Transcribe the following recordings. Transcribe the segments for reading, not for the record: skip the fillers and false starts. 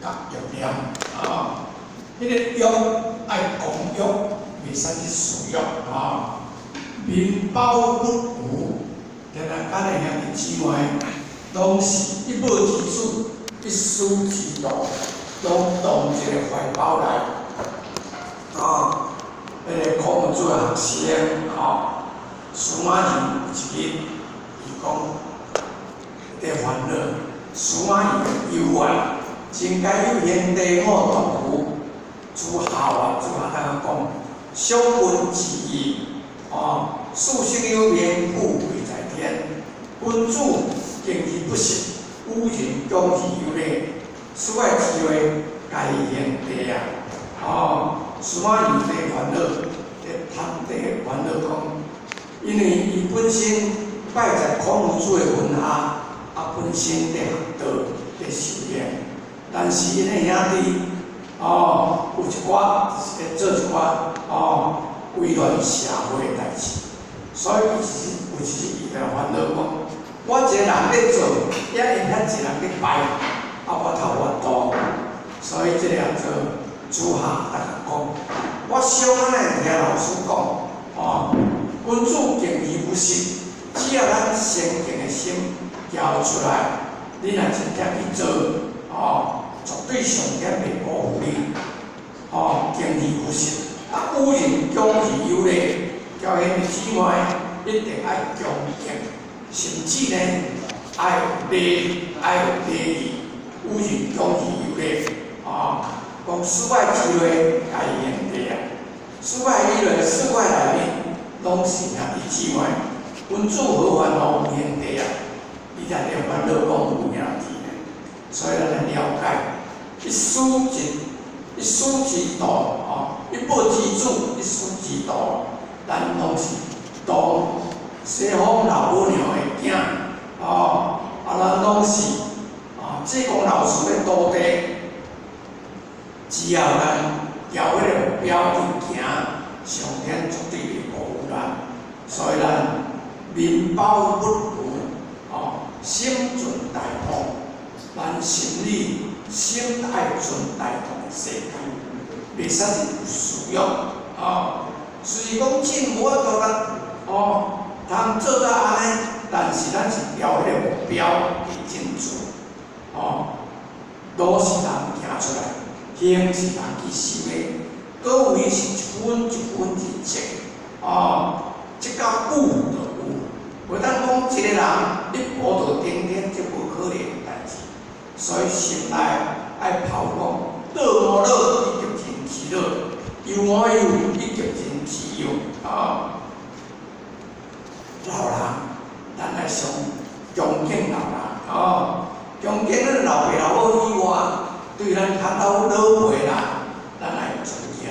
佮欲念啊。彼个欲愛公欲，袂使去私欲啊。民胞物與，定定佮咱兄弟姊妹，攏是一母之子，一師之徒，攏同一个懷抱內。啊，彼个孔夫子的學生，吼，司馬懿有一日，伊講佇煩惱，司馬懿憂怨，真該有兄弟我同父，子夏啊，子夏通講，相聞之義，哦，四生有命，富貴在天。君子敬而不失，與人恭而有禮。此愛之話，該兄弟啊！哦，司馬懿佇煩惱，佇貪佇煩惱講，因為伊本身拜在孔夫子的門下，啊，本身佇學道、佇修煉，但是𪜶的兄弟，哦，有一寡是咧做一寡哦違反社會的代誌，所以伊是有一日伊就煩惱講，我一個人咧做，抑𪜶遐濟人咧拜，啊，我頭無法度，所以這個叫做子夏逐個講，我小可會聽老師講，哦，君子敬而不失，只要咱誠敬的心交出來，你若真正去做，哦，絕對上天袂辜負你，哦，敬而不失，啊，與人恭而有禮，交兄弟姊妹一定愛恭敬，甚至呢愛禮愛有禮儀，與人恭而有禮，哦，講四愛之內該兄弟啊，四愛以內四愛內面攏是兄弟姊妹，君子何煩惱無兄弟啊？你才會煩惱講無兄弟呢？所以咱來了解，一師一一師之徒，哦，一母之子，一師之徒，咱攏是當西方老母娘的囝，哦，啊，咱攏是啊，濟公老師的徒弟，只要咱朝彼个目標去行，上天絕對袂辜負咱。所以咱民胞物與，哦，心存大同，咱心裡心愛存大同的世界，袂使是有私欲，哦。雖然講真無法度啦，哦，通做到按呢，但是咱是朝彼個目標去進做，哦，路是人行出來，行是人去修的，果位是一分一分去積，哦，積到久就有。袂當講一個人一步就登天，這無可能的代誌。所以心內愛拋講，樂無樂以及人之樂，憂無憂以及人之憂。啊，老人，咱愛上恭敬老人，哦，恭敬咱老爸老母以外，對咱較老老輩人，咱愛尊敬。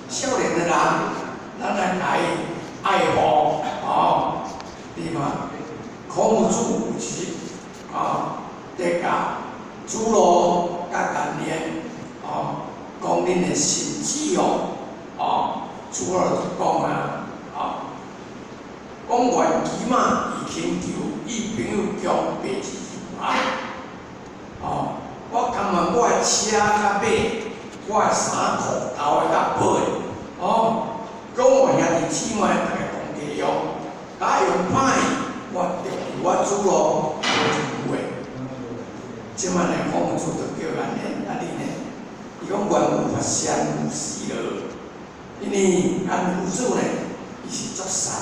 少年的人，咱愛共伊愛護，哦，你看，孔夫子有時啊，佇教子路佮顏淵，哦，講恁的心志哦，哦，子路就講啊，哦，講願騎馬以輕裘，與朋友共白日遊啊，哦，我甘願我的車佮馬，我的衫褲敨的佮破的，哦，講我兄弟姊妹逐家同家用，假用歹，我就我子路無一句話。這擺呢，孔夫子就叫顏淵，啊你呢？伊講願吾發善如斯樂，因為顏夫子呢，伊是作善，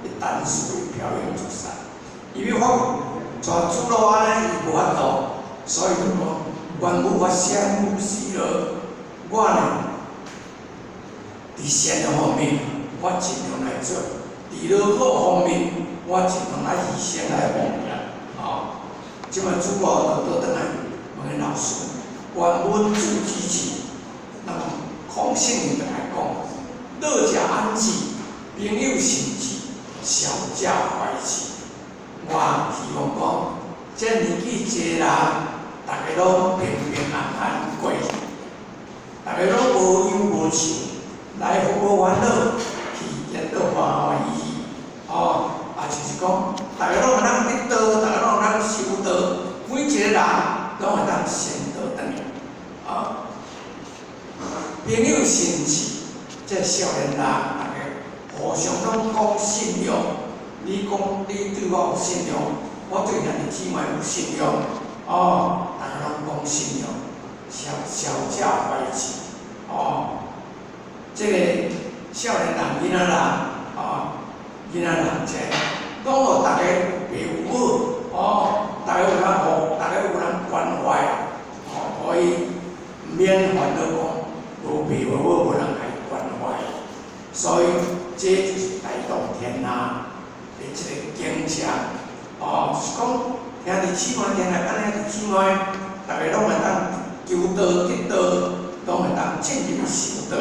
伊單數的表演作善，伊欲發帶子路按呢，伊無法度，所以就講願吾發善如斯樂，我呢，佇善的方面，我盡量來做；佇樂好方面，我盡量來犧牲來奉獻，哦。這擺子路就倒轉來問老師：願聞子之志。那麼孔聖人就來講：樂者安之，朋友信之，小者懷之。我希望講，這年紀濟人，逐家攏平平安安過去，逐家攏無憂無愁，來福無煩惱，去顛倒歡歡喜喜，哦。啊，就是講，逐家攏會當得道，逐家攏會當修道，每一個人攏會當仙道轉來。朋友信志，這少年人逐家互相攏講信用。你講你對我有信用，我對兄弟姊妹有信用，哦，逐家攏講信用，小小者懷志，哦，這個少年人、囡仔人，哦，囡仔人這攏予逐家有爸有母，哦，逐家有人護，逐家有人關懷，哦，所以毋免煩惱講無爸無母無人來關懷，所以這就是大同天下的這個景象，哦，就是講兄弟姊妹，定定按兄弟姊妹，逐家攏會當求道得道，攏會當進入修道。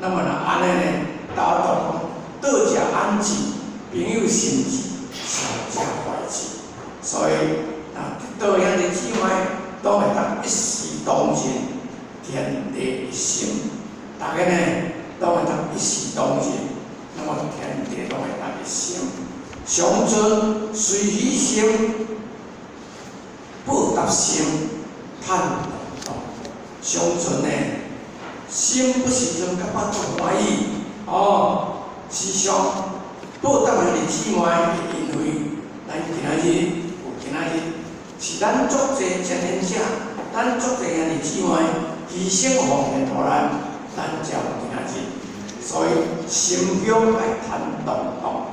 那麼若按呢呢，大同講道者安志，朋友信志，小者懷志。所以若得道兄弟姊妹，攏會當一視同仁，天地一心。逐家呢，攏會當一視同仁，那麼天地攏會當一心。上尊隨喜心，報答心，坦蕩蕩。上尊呢，心不時陣感覺足歡喜，哦，時常報答兄弟姊妹，因為咱今仔日有今仔日，是咱足濟前賢者，咱足濟兄弟姊妹犧牲奉獻予咱，咱才有今仔日。所以心胸愛坦蕩蕩。